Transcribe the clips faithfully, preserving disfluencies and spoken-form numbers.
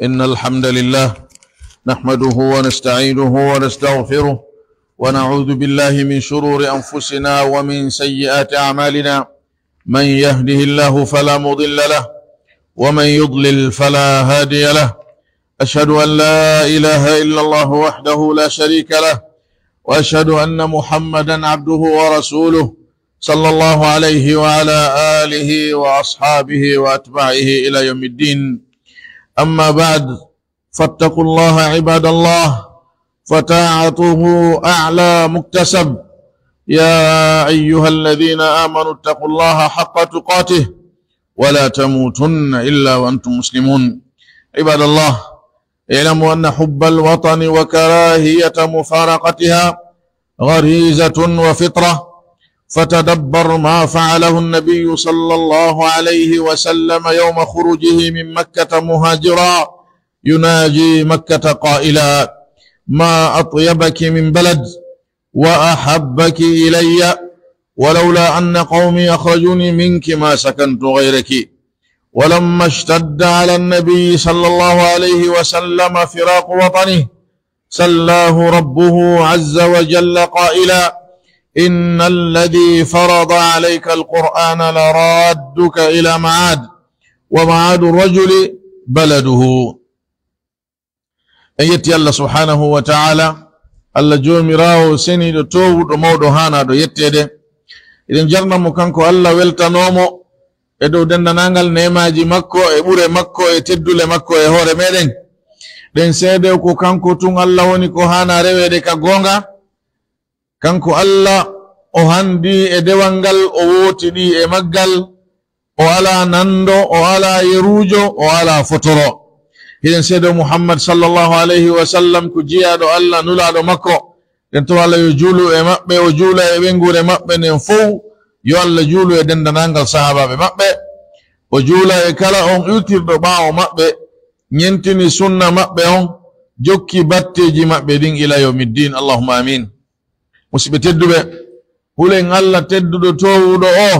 إن الحمد لله نحمده ونستعينه ونستغفره، ونعوذ بالله من شرور أنفسنا ومن سيئات أعمالنا. من يهده الله فلا مضل له، ومن يضلل فلا هادي له. أشهد أن لا إله إلا الله وحده لا شريك له، وأشهد أن محمدا عبده ورسوله، صلى الله عليه وعلى آله وأصحابه وأتباعه إلى يوم الدين. أما بعد، فاتقوا الله عباد الله، فطاعته أعلى مكتسب. يا أيها الذين آمنوا اتقوا الله حق تقاته ولا تموتن إلا وأنتم مسلمون. عباد الله، اعلموا أن حب الوطن وكراهية مفارقتها غريزة وفطرة، فتدبر ما فعله النبي صلى الله عليه وسلم يوم خروجه من مكة مهاجرا يناجي مكة قائلا: ما أطيبك من بلد وأحبك إلي، ولولا أن قومي أخرجوني منك ما سكنت غيرك. ولما اشتد على النبي صلى الله عليه وسلم فراق وطنه، سلاه ربه عز وجل قائلا: إن الذي فرض عليك القرآن لرادك إلى معاد، ومعاد الرجل بلده. En yetti Allah subhanahu wa ta'ala, Allah Joomiraawo seniiɗo, toowuɗo, mawɗo, haanaaɗo yetteede. Eɗen jarna mo kanko Allah, weltanoo mo e dow denndanangal neemaaji makko e ɓure makko e teddule makko e hoore meɗen. Ɗen seede ko kanko tun Allah woni ko haanaa reweede ka goonga. Kanko Allah, o hanndii e dewal ngal, o wootiɗii e maggal, o alaa nanndo, o alaa yeruujo, o alaa fotoro. Hiɗen seedo Muhammad sallallahu alayhi wa sallam ko jiyaaɗo Allah, nulaaɗo makko. Ɗen to Allah yo juulu e maɓɓe, o juula e ɓeynguure maɓɓe nden fow. Yo Allah juulu e denndanangal sahaabaaɓe maɓɓe. O juula e kala on iwtirɗo ɓaawo maɓɓe, ñentini sunna maɓɓe on, jokki batteeji maɓɓe ɗin ila yawmiddin. Allahumma amin. Musiɓɓe tedduɓe, hulen Allah tedduɗo toowuɗo o.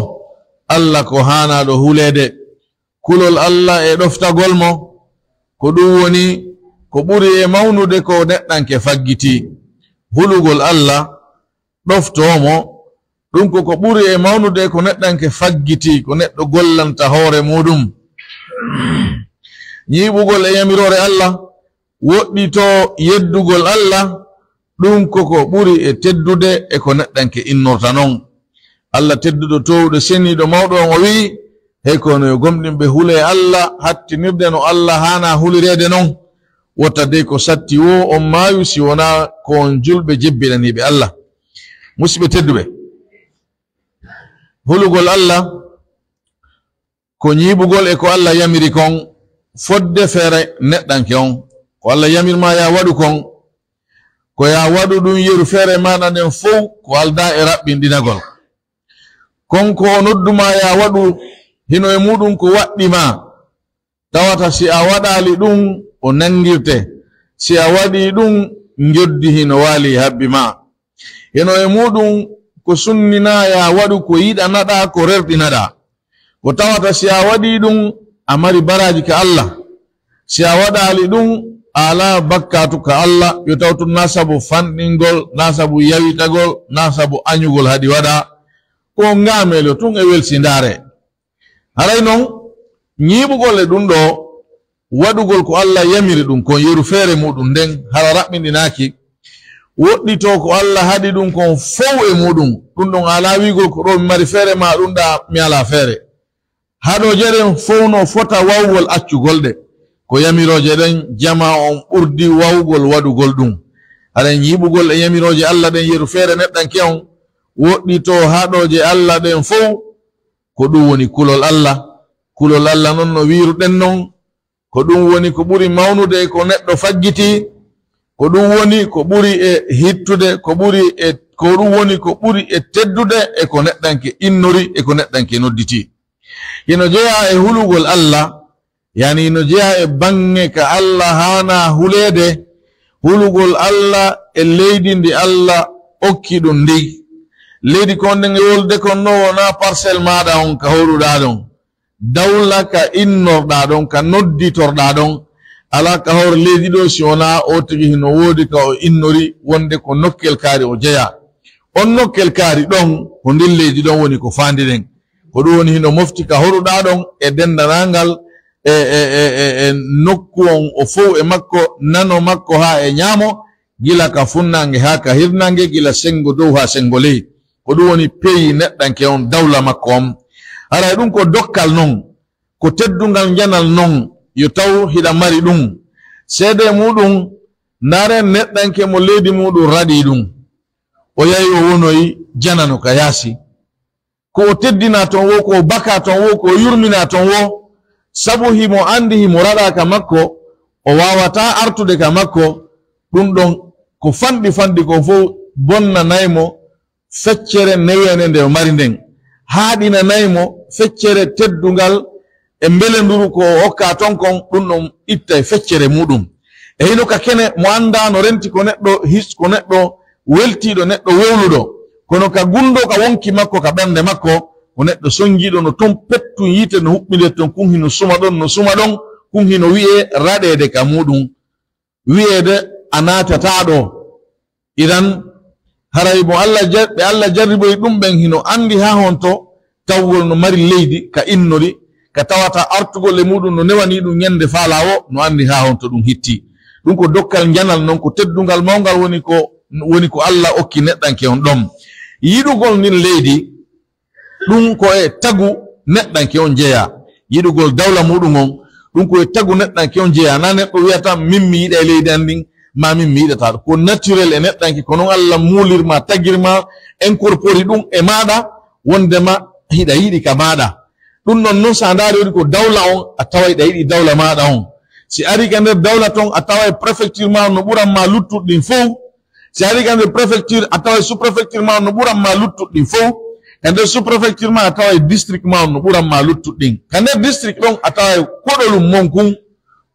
Allah ko haanaaɗo huleede. Kulol Allah e ɗoftagol mo, ko ɗun woni ko ɓuri e mawnude ko neɗɗanke faggitii. Hulugol Allah, ɗoftoo mo, ɗun ko ko ɓuri e mawnude ko neɗɗanke faggitii, ko neɗɗo gollanta hoore muuɗum. Ñiiɓugol e yamiroore Allah, woɗɗitoo yeddugol Allah, ɗun ko ko ɓuri e teddude e ko neɗɗanke innorta non. Allah tedduɗo, toowuɗo, seniiɗo, mawɗo on, o wi'i: Hey ko onon yo gomɗinɓe, hulee Allah, hattinirde no Allah haanaa hulireede non. Wota dey ko satti woo on maayu si wonaa ko on julɓe jebbilaniiɓe Allah. Musiɓɓe tedduɓe, hulugol Allah ko ñiiɓugol e ko Allah yamiri kon fodde feere neɗɗanke on. Ko Allah yamir maa yaa waɗu kon, ko yaa waɗu ɗun yeru feere maaɗa nden fow ko aldaa e raɓɓinɗinagol. Kon ko o noddu maa yaa waɗu, hino e muuɗun ko waɗɗi maa, tawata si a waɗaali ɗun, o nangirte. Si a waɗii ɗun, njoddi hino waalii habbi maa. Hino e muuɗun ko sunninaa yaa waɗu, ko yiɗanaɗaa, ko rerɗinaɗaa. Ko tawata si a waɗii ɗun, a mari baraaji ka Allah. Si a waɗaali ɗun, a alaa bakkaatu ka Allah, yo taw tun naa sabu fanɗingol, naa sabu yawitagol, naa sabu añugol haɗi waɗaa. Ko ngaameelo tun e welsindaare. Haray non, ñiiɓugol e ɗun ɗoo, waɗugol ko Allah yamiri ɗun kon yeru feere muuɗun nden, hara raɓɓinɗinaaki, woɗɗitoo ko Allah haɗi ɗun kon fow e muuɗun. Ɗun ɗon alaa wi'ugol ko ɗoo mi mari feere maa ɗun ɗaa mi alaa feere. Haɗooje ɗen fow no fota waawugol accugol ɗe. Ko yamirooje ɗen jamaa on ɓurdi waawugol waɗugol ɗun. Haray ñiiɓugol e yamirooje Allah ɗen yeru feere neɗɗanke on, woɗɗitoo haɗooje Allah ɗen fow, ko ɗun woni kulol Allah. Kulol Allah non no wi'iruɗen non, ko ɗun woni ko ɓuri mawnude e ko neɗɗo faggitii, ko ɗun woni ko ɓuri e hittude, ko ɓuri e, ko ɗun woni ko ɓuri e teddude e ko neɗɗanke innori e ko neɗɗanke nodditii. Hino jeyaa e hulugol Allah, yani hino jeyaa e baŋŋe ka Allah haanaa huleede, hulugol Allah e leydi ndi Allah okki ɗun ndin. Leydi kon ndin e wolude kon non wonaa parcelle maaɗa on ka hoɗuɗaa ɗon. Dawla ka innorɗaa ɗon, ka nodditorɗaa ɗon, Alaa ka hoore leydi ɗoo si wonaa oo tigi hino woodi ka o innori wonde ko nokkel kaari o jeyaa. On nokkel kaari ɗon, ko ndin leydi ɗon woni ko faandiɗen. Ko ɗun woni hino mofti ka horuɗaa ɗon e denndaangal e, e, e, e, e nokku on o fow e makko, nano makko haa e ñaamo, gila ka funnaange haa ka hirnaange, gila senngo dow haa senngo ley. Ko ɗun woni peyi neɗɗanke on, dawla makko on. Haray ɗun ko dokkal non, ko teddungal njanal non, yo taw hiɗa mari ɗun. Seedee muɗun, ndaaren neɗɗanke mo leydi muɗun raɗii ɗun. O yahi o wonoyi janano ka yaasi. Ko o teddinaa ton woo, ko o bakaa ton woo, ko o yurminaa ton woo, sabu himo anndi himo raɗaa ka makko, o waawataa artude ka makko, ɗun ɗon ko fanɗi fanɗi kon fow bonnanay mo feccere neweende nde o mari nden, haaɗinanay mo feccere teddungal e mbelenduru ko o okkaa ton kon, ɗun ɗon ittay feccere muɗun. E hino ka kene mo anndaa no renti ko neɗɗo his-, ko neɗɗo weltiiɗo, neɗɗo wowluɗo, kono ka gunndoo ka wonki makko, ka ɓernde makko, ko neɗɗo sonnjiiɗo no ton pettun yiite no huɓɓindirton, kun hino suma ɗon, no suma ɗon, kun hino wi'ee raɗeede ka muɗun, wi'eede a naatataa ɗoo. Idan, haray mo Alla jar-, ɓe Alla jarriboyi ɗun ɓen hino anndi haa honto tawgol no mari leydi ka innori, ka tawata artugol e muɗun no newanii ɗun ñande faalaa woo, no anndi haa honto ɗun hitti. Ɗun ko dokkal njanal non, ko teddungal mawngal woni ko, woni ko Alla okki neɗɗanke on ɗon. Yiɗugol ndin leydi, ɗun ko e tagu neɗɗanke on jeyaa. Yiɗugol dawla muɗun on, ɗun ko e tagu neɗɗanke on jeyaa. Naa neɗɗo wi'ata, "Min mi yiɗay leydi an ndin," maa "Min mi yiɗataa ɗun." Ko naturel e neɗɗanke, ko non Alla muulirma, tagirma, incorpori ɗun e maaɗa, wondema hiɗa yiɗi ka maaɗa. Ɗun ɗon non, si a ndaari woni ko dawla on, a taway hiɗa yiɗi dawla maaɗa on. Si ari ka nder dawla ton, a taway prefecture maa on no ɓuran maa luttuɗi ɗin fow. Si ari ka nder prefecture, a taway sous-prefecture maa on no ɓuran maa luttuɗi ɗin fow. Ka nder sous-prefecture maa, a taway district maa on no ɓuran maa luttuɗi ɗin. Ka nder district ɗon, a taway koɗolun mon kun,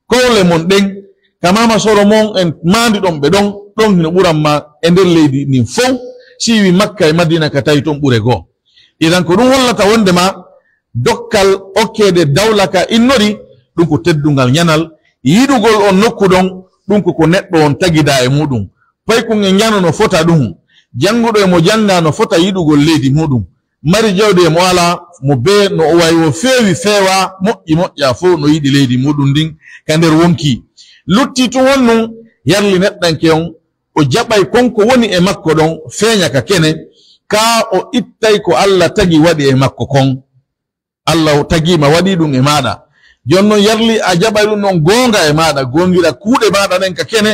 kowle mon ɗen, ka maama soro mon en maandi ɗon ɓe ɗon, ɗon hino ɓuran maa e nder leydi ndin fow. Si iwi Makka e Madina ka tawi ton ɓure goo. Idan ko ɗun hollata wondema dokkal okkeede dawla ka innori, ɗun ko teddungal ñanal, yiɗugol on nokku ɗon, ɗun ko ko neɗɗo on tagidaa e muɗun. Paykun e ñano no fota ɗun, jannguɗo e mo janngaa no fota yiɗugol leydi muɗun. Mari jawdi e mo alaa, mo bee no o wayi o feewi feewaa, moƴƴi moƴƴaa fow no yiɗi leydi muɗun ndin ka nder wonkii. Luttii tun honɗun? Yarli neɗɗanke on, o jaɓay kon ko woni e makko ɗon feeña ka kene, kaa o ittay ko Alla tagi waɗi e makko kon. Alla o tagii ma waɗii ɗun e maaɗa. Jooni non yarli a jaɓay ɗun ɗon goonga e maaɗa, goongira kuuɗe maaɗa ɗen ka kene,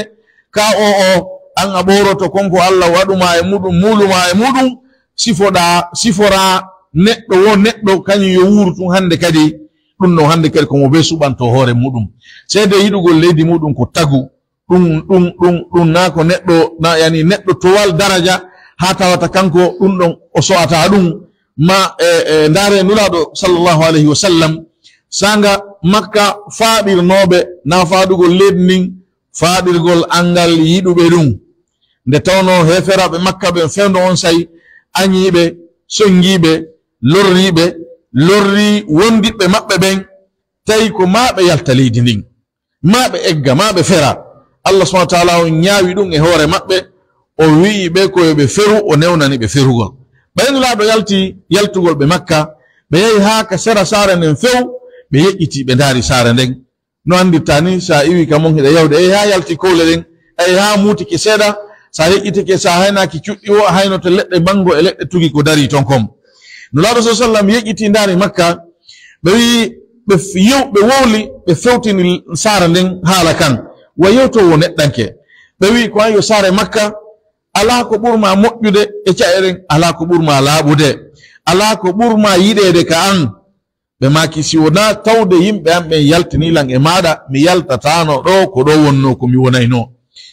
kaa o, o, an a ɓooroto kon ko Alla waɗu ma e muɗun, muulu ma e muɗun, sifoɗaa, siforaa neɗɗo woo neɗɗo, kañun yo wuuru tun hannde kadi, ɗun ɗon hannde kadi ko mo bee suɓantoo hoore muɗun. Seedee yiɗugol leydi muɗun ko tagu, ɗun, ɗun, ɗun, ɗun naa ko neɗɗo, na, yani neɗɗo towal daraja haa tawata kanko ɗun ɗon o so'ataa ɗun. Ma, e, e, ndaaree Nulaaɗo sallallahu alayhi wa sallam, saanga Makka faaɗirnooɓe naa faaɗugol leydi ndin, faaɗirgol anngal yiɗuɓe ɗun. Nde tawnoo heeferaaɓe Makka ɓen fewndo on say añiiɓe, sonngiiɓe, lorriiɓe, lorrii wondiɓɓe maɓɓe ɓen, tawi ko maa ɓe yalta leydi ndin. Maa ɓe egga, maa ɓe fera. Allah subhanahu wa ta'ala on ñaawi ɗun e hoore maɓɓe, o wi'i ɓe ko yo ɓe feru, o newnani ɓe ferugol. Ɓay Nulaaɗo yalti yaltugol ɓe Makka, ɓe yahi haa ka sera saare nden few, ɓe yeƴƴitii ɓe ndaari saare nden. No anndirtaa ni, si a iwii ka mon hiɗa yahude, a yahi haa yalti kowle ɗen, a yahi haa muutike seeɗa, si a yeƴƴitike, si a haynaaki cuɗɗi woo, a haynoto leɗɗe manngo e leɗɗe tugi ko darii ton kon. Nulaaɗo sallallahu alaihi wasallam yeƴƴitii ndaari Makka, ɓe wi'i, ɓe f-, yew-, ɓe wowli, ɓe fewtini saare nden haala kan. Wa yewtoowo neɗɗanke. Ɓe wi'i, "Ko an yo saare Makka, alaa ko ɓurmaa moƴƴude e ca'e ɗen, alaa ko ɓurmaa laaɓude, alaa ko ɓurmaa yiɗeede ka an." Ɓe maaki, "Si wonaa tawde yimɓe an ɓen yaltinii lan e maaɗa, mi yaltataano ɗoo, ko ɗoo wonnoo ko mi wonaynoo."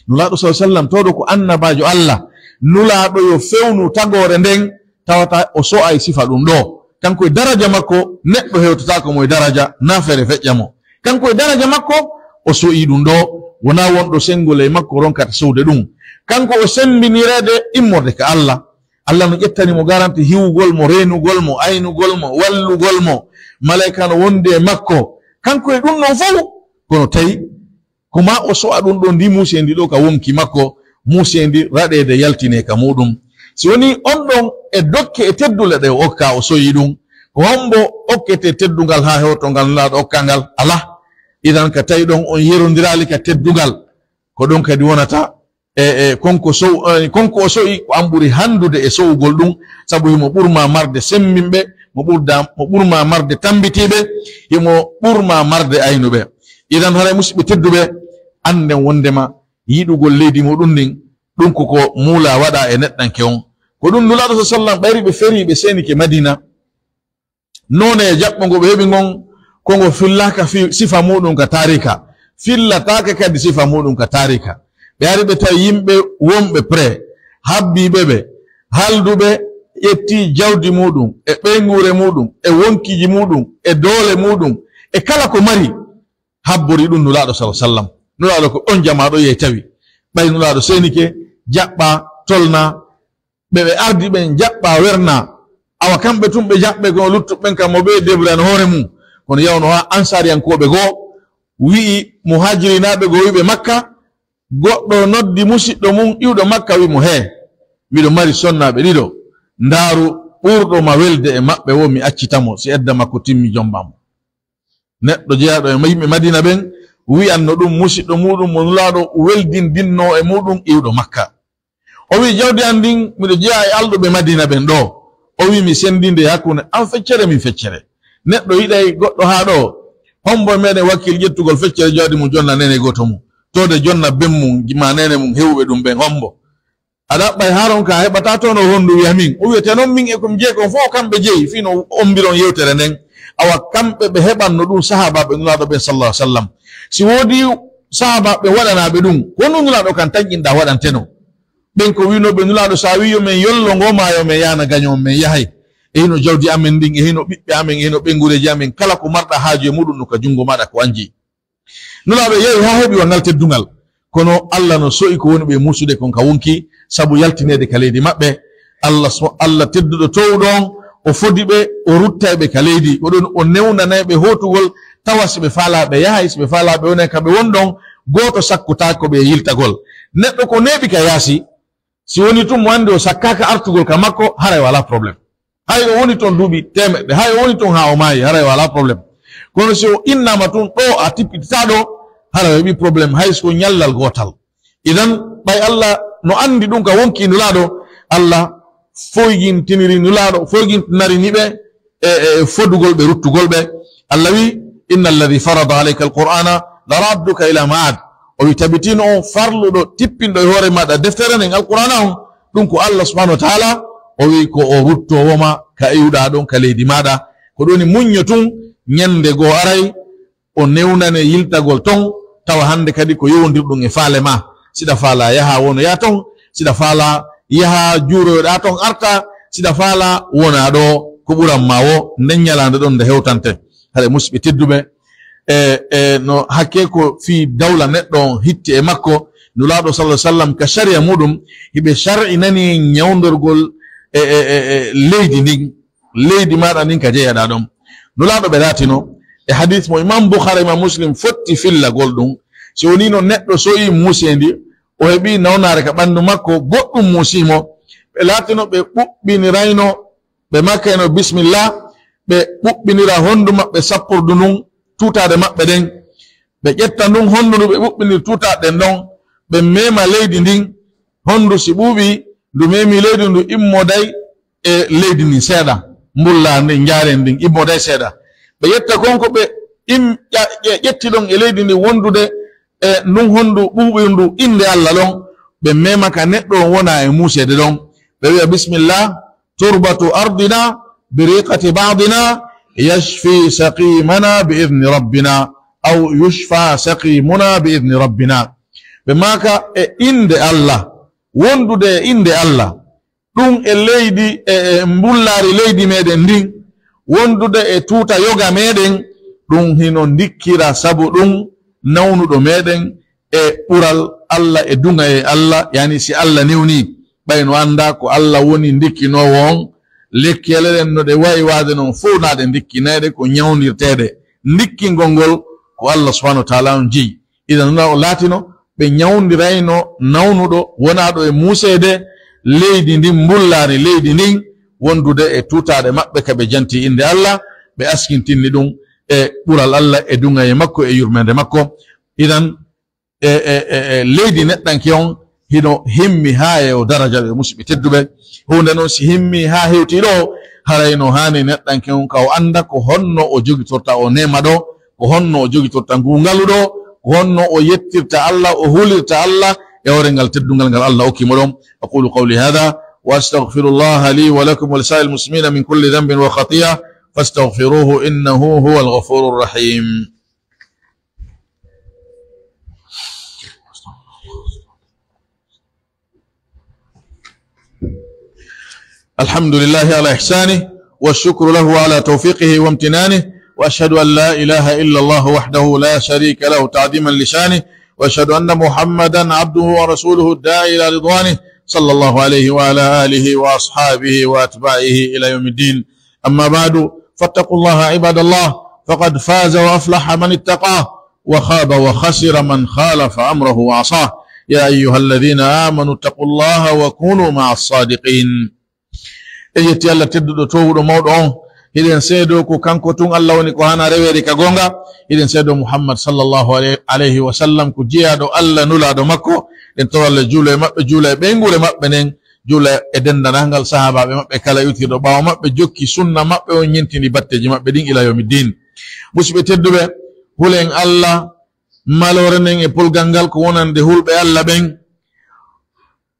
Nulaaɗo sallallahu alaihi wasallam, tawde ko annabaajo Allah, Nulaaɗo yo fewnu tagoore nden, tawata o so'ay sifa ɗun ɗoo. Kanko e daraja makko, neɗɗo hewtataako mo e daraja, naa feere feƴƴa mo. Kanko e daraja makko, o so'ii ɗun ɗoo, wonaa wonɗo senngol e makko ronkata sowde ɗun. Kanko o semmbinireede immorde ka Allah. Allah no ƴettani mo garanti hiwugol mo, reenugol mo, aynugol mo, wallugol mo. Malayka no wondi e makko. Kanko e ɗun ɗon fow, kono tawi Ko maa o so'a ɗun ɗon, ndi muuseendi ɗoo ka wonki makko, muuseendi raɗeede yaltinee ka muuɗum. Si wonii on ɗon e dokke e teddule ɗe o okkaa, o so'ii ɗun, ko hombo okkete teddungal haa hewto ngal Nulaaɗo okkaa ngal? Alaa. Idan ka tawi ɗon on yerondiraali ka teddungal, ko ɗon kadi wonata e, e, kon ko sow-, e, kon ko o so'i, ko an ɓuri handude e so'ugol ɗun, sabu himo ɓurmaa marde semmbinɓe, mo ɓurda-, mo ɓurmaa marde tammbitiiɓe, himo ɓurmaa marde aynuɓe. Idan, haray, musiɓɓe tedduɓe, annden wonndema yiɗugol leydi muɗum ndin, ɗun ko ko muulaa waɗaa e neɗɗanke on. Ko ɗun Nulaaɗo sa sallam ɓayri ɓe ferii, ɓe seenike Madina, noone e jaɓɓo ngo ɓe heɓi ngon, ko ngo fillaaka fi-, sifa muɗum ka taarika. Fillataake kadi sifa muɗum ka taarika. Ɓe ari ɓe tawi yimɓe wonɓe prêt, habbiiɓe ɓe, halduɓe, ƴetti jawdi muɗum, e ɓeynguure muɗum, e wonkiiji muɗum, e doole muɗum, e kala ko mari, habbori ɗum Nulaaɗo, sallallaahu alayhi wa sallam. Nulaaɗo ko ɗon jamaa ɗo yehi tawi. Ɓay Nulaaɗo seenike, jaɓɓaa, tolnaa, ɓe ɓe ardi ɓen jaɓɓaa wernaa. Awa kamɓe tun ɓe jaɓɓe ko luttuɓe ɓen kam mo ɓe débrouillano hoore mum. Kono yawno haa Ansaariyankooɓe goo wi'i Muhaajiriinaaɓe goo wi'ɓe Makka, goɗɗo noddi musiɗɗo mum iwɗo Makka wi'i mo, "Hee, miɗo mari sonnaaɓe ɗiɗo. Ndaaru ɓurɗo ma welde e maɓɓe wo mi accita mo, si edda makko timmi jomba mo." Neɗɗo jeyaaɗo e yimɓe Madina ɓen wi'anno ɗum musiɗɗo muɗum mo Nulaaɗo weldindinnoo e muɗum iwɗo Makka. O wi'i, "Jawdi an ndin, miɗo jeyaa e alɗuɓe Madina ɓen ɗoo." O wi'i, "Mi senndii ndi e hakkunde an feccere, min feccere." Neɗɗo yiɗay goɗɗo haa ɗoo, hombo e meɗen wakkil ƴettugol feccere jawdi mum jonna neene gooto mum? Too de jonna ben mum, maa neene mum heewuɓe ɗum ɓen, hombo? A ɗaɓɓay haa ronka a heɓataa too no hondu wi'a min. O wi'ete non min e ko mi jeyi kon fof kamɓe jeyi, fii no ombiron yewtere nden. Awa kamɓe ɓe heɓanno ɗum sahaabaaɓe Nulaaɗo ɓen sallallaahu alayhi wa sallam. Si woodii sahaabaaɓe waɗanaaɓe ɗum, ko honɗum Nulaaɗo kan tanƴinɗaa waɗanteno? Ɓen ko wi'unooɓe Nulaaɗo, si a wi'i yo men yollo ngoo maa yo men yaana gaño on, men yahay. E hino jawdi amen ndin, e hino ɓiɓɓe amen, e hino ɓeynguureeji amen, kala ko marɗaa haaju e muɗum no ka junngo maaɗa ko an jeyi. Nulaaɗo yehi haa heɓi wa ngal teddungal. Kono Alla no so'i ko woni ɓe muusude kon ka wonki, sabu yaltineede ka leydi maɓɓe. Alla so, Alla tedduɗo toowuɗo on, o fodi ɓe, o ruttay ɓe ka leydi. Ko ɗon o newnanay ɓe hootugol, tawa si ɓe faalaa ɓe yahay, si ɓe faalaa ɓe wonay ka ɓe won ɗon, gooto sakkutaako ɓe e yiltagol. Neɗɗo ko neeɓi ka yaasi, si woni tun mo anndi o sakkaaka artugol ka makko, haray walaa problème. Hay o woni ton duuɓi teemeɗɗe, hay o woni ton haa o maayi, haray walaa problème. Kono si o innaama tun ɗoo a tippititaa ɗoo, haray o heɓi problème, hay so ko ñallal gootal. Idan, ɓay Alla no anndi ɗum ka wonki Nulaaɗo, Alla foygintiniri Nulaaɗo, foygintinari ni ɓe e, e fodugol ɓe, ruttugol ɓe. Alla wi, "Inna alladhi farada alayka alqur'ana la radduka ila ma'ad." O wi, "Tabitino on farluɗo, tippinɗo e hoore maaɗa deftere nden, Alqur'aana on, ɗum ko Alla subhanahu wa ta'ala." O wi, "Ko o ruttoowo ma ka iwɗaa ɗon ka leydi maaɗa." Ko ɗum woni muñño tun, ñande goo aray, o newnane yiltagol ton, tawa hande kadi ko yowondirɗum e faale maa. Siɗa faalaa yahaa wonoyaa ton, siɗa faalaa yahaa juuroyoɗaa ton arta, siɗa faalaa wonaa ɗoo ko ɓuran maa woo, nden ñalaande ɗon nde hewtante. Haɗa musiɓɓe tedduɓe, e, e, no hakkee ko fii dawla neɗɗo on hitti e makko, Nulaaɗo sallallahu alaihi wasallam ka sariya muɗum, hiɓe shar'inani ñawndorgol e, e, e, e leydi ndin. Leydi maaɗa ndin ka jeyaɗaa ɗon. Nulaaɗo ɓe laatino e hadis mo Imam Bukhari, Imam Muslim fotti fillagol ɗum. Si wonii non neɗɗo soyi muuseendi, o heɓi nawnaare ka ɓanndu makko, goɗɗum muusii mo. Ɓe laatino ɓe ɓuɓɓinirayno, ɓe makkayno bismillah, ɓe ɓuɓɓinira hondu maɓɓe sappordu ndun, tuutaade maɓɓe ɗen. Ɓe ƴetta ndun hondu ndu ɓe ɓuɓɓiniri tuutaaɗe ɗen ɗon, ɓe meema leydi ndin, hondu si ɓuuɓi, ndu meemi leydi, ndu immoday e leydi ndin seeɗa, mbulla ndin, njaaren ndin, immoday seeɗa. Ɓe ƴetta kon ko ɓe im-, ƴa-, ƴe-, ƴetti ɗon e leydi ndin wondude e ndun hondu ɓuuɓirndu innde Alla ɗon, ɓe meema ka neɗɗo on wona e muuseede ɗon. Ɓe wi'a, "Bismillah, turbatu ardina bi riqati ba'dina yashfi saqimana bi idni rabbina, aw yushfa saqimuna bi idni rabbina." Ɓe maaka e innde Alla, wondude e innde Alla, ɗum e leydi, e, e mbullaari leydi meɗen ndin, wondude e tuuta yoga meɗen, ɗum hino ndikkira sabu ɗum nawnuɗo meɗen e ɓural Alla e duŋayee Alla, yani si Alla newnii, ɓay no anndaa ko Alla woni ndikkinoowo on, lekkele ɗen no ɗe wa'i waade non fow naa ɗe ndikkineede ko ñawndirteeɗe, ndikkingol ngol ko Alla subhanahu wa ta'ala on jeyi. Idan, Nulaaɗo laatino, ɓe ɲawndirayno nawnuɗo wonaaɗo e muuseede leydi ndin, mbullaari leydi ndin, wondude e tuutaaɗe maɓɓe ka ɓe janti innde Alla, ɓe askintinni ɗum e ɓural Alla e duŋayee makko e yurmeende makko. Idan, e, e, e, e leydi neɗɗanke on hino himmi haa e o daraja ɗo, musiɓɓe tedduɓe. Huunde non si himmi haa hewtii ɗo, haray no haani neɗɗanke on ka o annda ko honno o jogitorta o neema ɗo, ko honno o jogitorta nguu ngalu ɗo, ko honno o yettirta Alla, o hulirta Alla e hoore ngal teddungal ngal Alla okki mo ɗon. أقول قولي هذا وأستغفر الله لي ولكم ولسائر المسلمين من كل ذنب وخطيئة فاستغفروه إنه هو الغفور الرحيم. الحمد لله على إحسانه، والشكر له على توفيقه وامتنانه، وأشهد أن لا إله إلا الله وحده لا شريك له تعظيما لشانه، وأشهد أن محمدا عبده ورسوله الداعي إلى رضوانه، صلى الله عليه وعلى آله وأصحابه وأتباعه إلى يوم الدين. أما بعد، فاتقوا الله عباد الله، فقد فاز وأفلح من اتقاه، وخاب وخسر من خالف أمره وعصاه. يا أيها الذين آمنوا اتقوا الله وكونوا مع الصادقين. E yetti Alla tedduɗo, toowuɗo, mawɗo on. Hiɗen seedoo ko kanko tun Alla woni ko hana reweede ka goonga. Hiɗen seedoo Muhammad sallallahu alayhi, alayhi wa sallam ko jeyaaɗo Alla, nulaaɗo makko. Ɗen toro Alla juula e maɓɓe, juula e ɓeynguure maɓɓe nden, juula e denndanangal sahaabaaɓe maɓɓe kala iwtirɗo ɓaawo maɓɓe, jokki sunna maɓɓe on, ɲentini batteeji maɓɓe ɗin ila yawmi diin. Musiɓɓe tedduɓe, hulen Alla, maloore nden e polgal ngal ko wonande hulɓe Alla ɓen.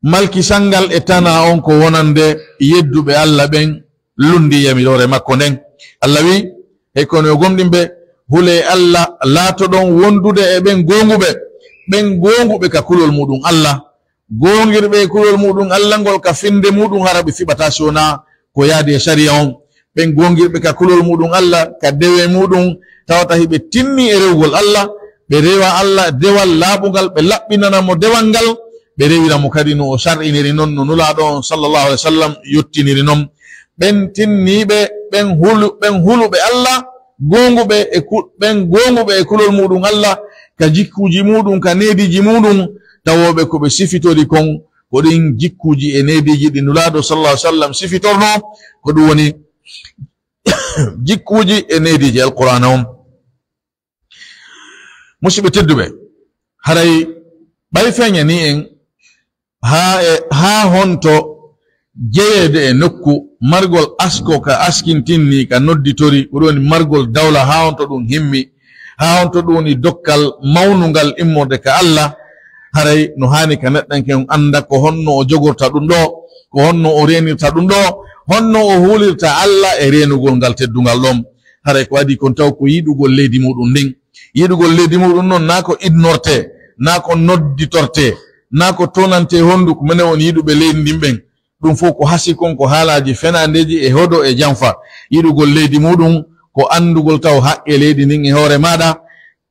Malkisal ngal e tanaa on ko wonande yedduɓe Alla ɓen, lunndii yamiroore makko nden. Alla wi'i, hey ko onon yo gomɗinɓe, hulee Alla, laatoɗon wondude e ɓen goonguɓe, ɓen goonguɓe ka kulol muɗum Alla. Goongirɓe e kulol muɗum Alla ngol ka finnde muɗum, hara ɓe fiɓataa si wonaa ko yaadi e sariya on. Ɓen goongirɓe ka kulol muɗum Alla, ka dewe muɗum, tawata hiɓe tinni e rewugol Alla, ɓe rewa Alla dewal laaɓungal, ɓe laɓɓinana mo dewal ngal, ɓe rewira mo kadi no o sar'iniri non, no Nulaaɗo on sallallahu alaihi wasallam yottiniri non. Ɓen tinniiɓe, ɓen hulu-, ɓen huluɓe Alla, goonguɓe e ku-, ɓen goonguɓe e kulol muɗum Alla, ka jikkuuji muɗum, ka neediiji muɗum, tawooɓe ko ɓe sifitori kon, ko ɗin jikkuuji e neediiji ɗi Nulaaɗo sallallahu alaihi wasallam sifitornoo, ko ɗum woni jikkuuji e neediiji Alqur'aana on. Musiɓɓe tedduɓe, haray ɓay feeɲanii en haa e, haa honto jeyeede e nokku margol asko ka askintinni, ka nodditori, ko ɗum woni margol dawla, haa honto ɗum himmi, haa honto ɗum woni dokkal mawnungal immorde ka Alla, haray no haani ka neɗɗanke on annda ko honno o jogorta ɗum ɗoo, ko honno o reenirta ɗum ɗoo, honno o hulirta Alla e reenugol ngal teddungal ɗon. Haray ko adii kon taw ko yiɗugol leydi muɗum ndin. Yiɗugol leydi muɗum non, naa ko innortee, naa ko nodditortee, naa ko toonantee honndu, ko menen woni yiɗuɓe leydi ndin ɓen. Ɗum fof ko hasii kon, ko haalaaji fenaandeeji e hodo e janfa. Yiɗugol leydi muɗum ko anndugol taw haqqee leydi ndin e hoore maaɗa,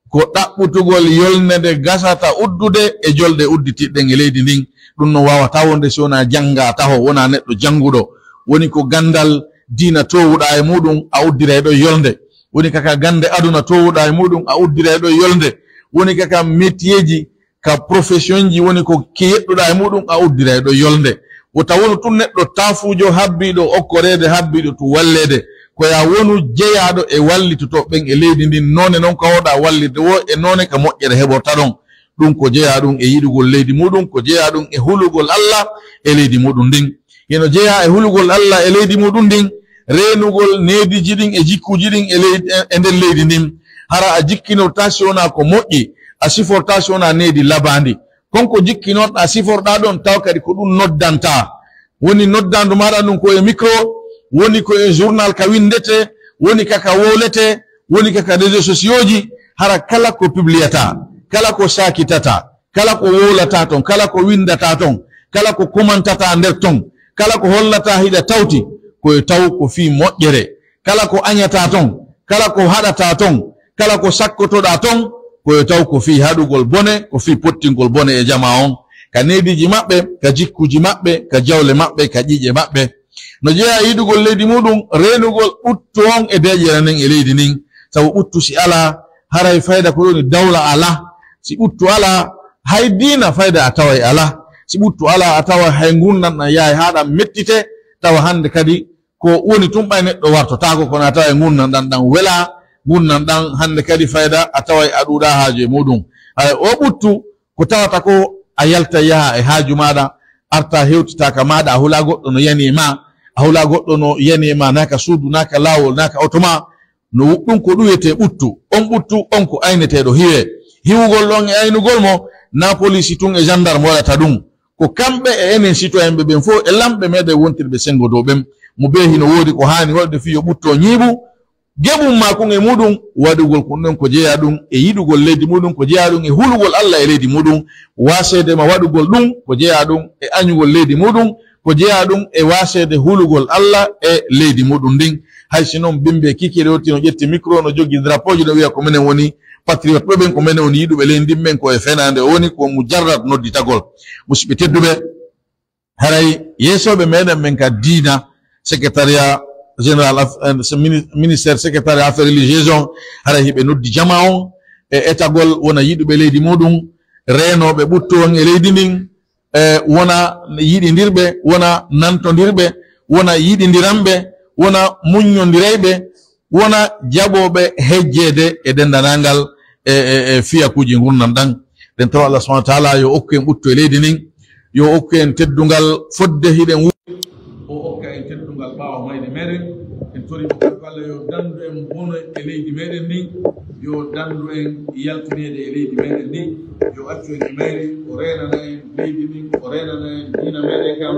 ko ɗaɓɓutugol yolnde nde gasata uddude e jolɗe udditiiɗen e leydi ndin. Ɗum non waawataa wonde si wonaa janngaa taho, wonaa neɗɗo jannguɗo. Woni ko ganndal diina toowuɗaa e muɗum, a uddiray ɗon yolnde. Woni ka, ka gannde aduna toowuɗaa e muɗum, a uddiray ɗon yolnde. Woni ka, ka métierji, ka professionji, woni ko ke yeɗɗuɗaa e muɗum, a uddiray ɗon yolnde. Wota wonu tun neɗɗo taafuujo habbiiɗo okkoreede, habbiiɗo tun walleede. Ko yaa wonu jeyaaɗo e wallitotooɓe ɓen e leydi ndin, noone non ka wooɗaa wallirde woo, e noone ka moƴƴere heɓorta ɗon. Ɗum ko jeyaa ɗum e yiɗugol leydi muɗum, ko jeyaa ɗum e hulugol Alla e leydi muɗum ndin. Hino jeyaa e hulugol Alla e leydi muɗum ndin, reenugol neediiji ɗin e jikkuuji ɗin e leydi, e, e nder leydi ndin. Hara a jikkinortaa si wonaa ko moƴƴi, a sifortaa si wonaa needi labaandi. Kon ko jikkinorɗaa, siforɗaa ɗon, taw kadi ko ɗum noddantaa. Woni noddaandu maaɗa ndun ko e micro, woni ko e journal ka winndetee, woni ka ka wowletee, woni ka ka réseaux sociauxji, hara kala ko publiataa, kala ko saakitataa, kala ko wowlataa ton, kala ko winndataa ton, kala ko kumantataa nder ton, kala ko hollataa hiɗa tawti, ko e taw ko fii moƴƴere. Kala ko aɲataa ton, kala ko haɗataa ton, kala ko sakkotoɗaa ton, ko yo taw ko fii haɗugol bone, ko fii pottingol bone e jamaa on, ka neediiji maɓɓe, ka jikkuuji maɓɓe, ka jawle maɓɓe, ka ƴiiƴe maɓɓe. No jeyaa e yiɗugol leydi muɗum, reenugol ɓuttu on e deeƴere nden e leydi ndin. Sabu ɓuttu si alaa, haray fayda ko woni dawla alaa. Si ɓuttu alaa, hay diina fayda a taway alaa. Si ɓuttu alaa, a taway hay ngurndan ɗan yahay haa ɗan mettite, tawa hande kadi ko woni tun ɓay neɗɗo wartotaako, kono a taway ngurndan ɗan ɗan welaa, ngurndan ɗan hande kadi fayda a taway a ɗuuɗaa haaju e muɗum. Hay oo ɓuttu ko tawata ko a yalta yaha e haaju maaɗa, arta hewtita ka maaɗa, a hulaa goɗɗo no yani e maa, a hulaa goɗɗo no yani e maa, naa ka suudu, naa ka laawol, naa ka oto maa. No wu-, ɗun ko ɗun wiyetee ɓuttu. On ɓuttu, on ko ayneteeɗo hiwee. Hiwugol ɗon e aynugol mo, naa poliisi tun e jandarme waɗata ɗun. Ko kamɓe e enen sitoyenɓe ɓen fow e lamɓe meɗen wontirɓe sengo dow ɓen. Mo bee hino woodi ko haani waɗude fii yo ɓuttu on ñiiɓu, geɓun maa kun e muɗum, waɗugol kun ɗon ko jeyaa ɗun e yiɗugol leydi muɗum, ko jeyaa ɗun e hulugol Alla e leydi muɗum, waaseede ma waɗugol ɗun ko jeyaa ɗun e añugol leydi muɗum, ko jeyaa ɗun e waaseede hulugol Alla e leydi muɗum ndin. Hay si non bimbi e kiikiiɗe wonti no ƴetti micro, no jogii drapeau ji, no wi'a ko menen woni patriote ɓe ɓen, ko menen woni yiɗuɓe leydi ndin, men ko e fenaande o woni, ko mujarrad nodditagol. Musiɓɓe tedduɓe, haray yeesooɓe meɗen ɓen ka diina, secrétariat général af-, eh, se mini-, ministère secrétariat affaires religieuses on, haray hiɓe noddi jamaa on e etagol wona yiɗuɓe leydi muɗum, reenooɓe ɓuttu on e leydi ndin, e wona yiɗindirɓe, wona nantondirɓe, wona yiɗindiranɓe, wona muññondirayɓe, wona jaɓooɓe hejjeede e denndanangal e, e, e fiyakuuji ngurndan ɗan. Ɗen tawa Allah subhanahu wa taala yo okku en ɓuttu e leydi ndin, yo okku en teddungal fodde hiɗen wu-, o okka en teddungal ɓaawo mayde meɗen. En tori mo kanko Allah yo dandu en bono e leydi meɗen ndin, yo dandu en yaltineede e leydi meɗen ndin, yo accu en e mayri, o reenana en leydi ndin, o reenana en diina meɗen kan,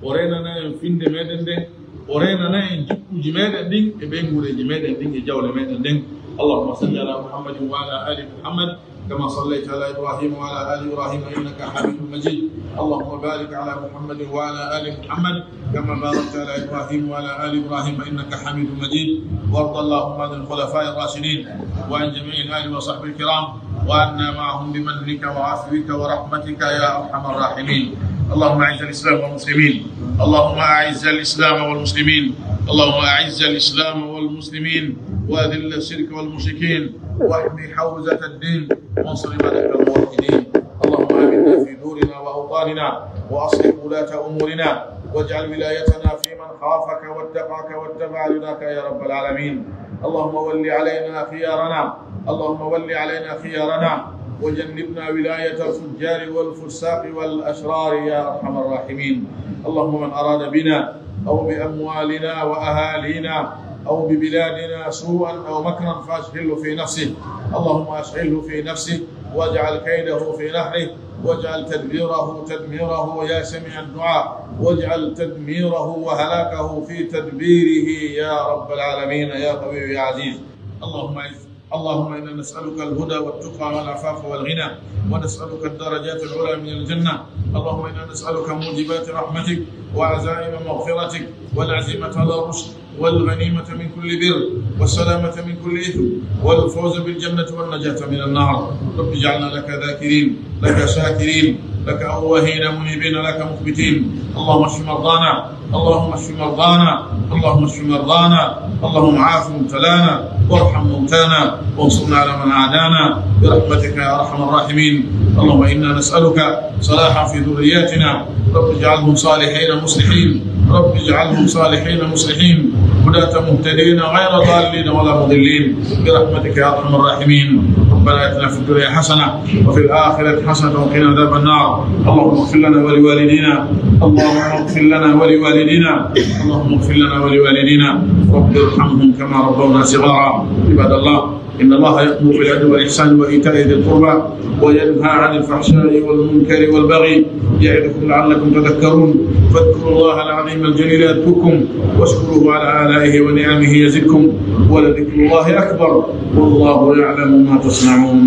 o reenana en finde meɗen nden, o reenana en jikkuuji meɗen ɗin e ɓeynguureeji meɗen ɗin e jawle meɗen ɗen. اللهم صل على محمد وعلى آل محمد كما صليت على إبراهيم وعلى آل إبراهيم إنك حميد مجيد. اللهم بارك على محمد وعلى آل محمد كما باركت على إبراهيم وعلى آل إبراهيم إنك حميد مجيد. وارض اللهم عن الخلفاء الراشدين وعن جميع الآل وصحبه الكرام وعنا معهم بمنك وعفوك ورحمتك يا أرحم الراحمين. اللهم أعز الإسلام والمسلمين. اللهم أعز الإسلام والمسلمين. اللهم أعز الإسلام والمسلمين وأذل الشرك والمشركين واحم حوزة الدين وانصر عبادك الموحدين. اللهم آمنا في دورنا وأوطاننا وأصلح ولاة أمورنا واجعل ولايتنا في من خافك واتقاك واتبع رضاك يا رب العالمين. اللهم ول علينا خيارنا، اللهم ول علينا خيارنا وجنبنا ولاية الفجار والفساق والأشرار يا أرحم الراحمين. اللهم من أراد بنا أو بأموالنا وأهالينا أو ببلادنا سوءا أو مكرا فأشغله في نفسه. اللهم أشغله في نفسه واجعل كيده في نحره واجعل تدبيره تدميره يا سميع الدعاء، واجعل تدميره وهلاكه في تدبيره يا رب العالمين يا قوي يا عزيز. اللهم أعز-، اللهم إنا نسألك الهدى والتقى والعفاف والغنى، ونسألك الدرجات العلى من الجنة. اللهم إنا نسألك موجبات رحمتك وعزائم مغفرتك والعزيمة على الرشد والغنيمة من كل بر، والسلامة من كل إثم، والفوز بالجنة والنجاة من النار. رب اجعلنا لك ذاكرين، لك شاكرين، لك أواهين منيبين، لك مخبتين. اللهم اشف مرضانا، اللهم اشف مرضانا، اللهم اشف مرضانا، اللهم عاف مبتلانا، وارحم موتانا، وانصرنا على من عادانا، برحمتك يا أرحم الراحمين. اللهم إنا نسألك صلاحا في ذرياتنا، رب اجعلهم صالحين مصلحين، رب اجعلهم صالحين مصلحين، هداة مهتدين غير ضالين ولا مضلين، برحمتك يا أرحم الراحمين. ربنا آتنا في الدنيا حسنة وفي الآخرة حسنة وقنا عذاب النار. اللهم اغفر لنا ولوالدينا، اللهم اغفر لنا ولوالدينا، اللهم اغفر لنا ولوالدينا، رب ارحمهم كما ربونا صغارا. عباد الله، إن الله يأمر بالعدل والإحسان وإيتاء ذي القربى وينهى عن الفحشاء والمنكر والبغي يعظكم لعلكم تذكرون. فاذكروا الله العظيم الجليل يذكركم واشكروه على آلائه ونعمه يزدكم ولذكر الله أكبر والله يعلم ما تصنعون.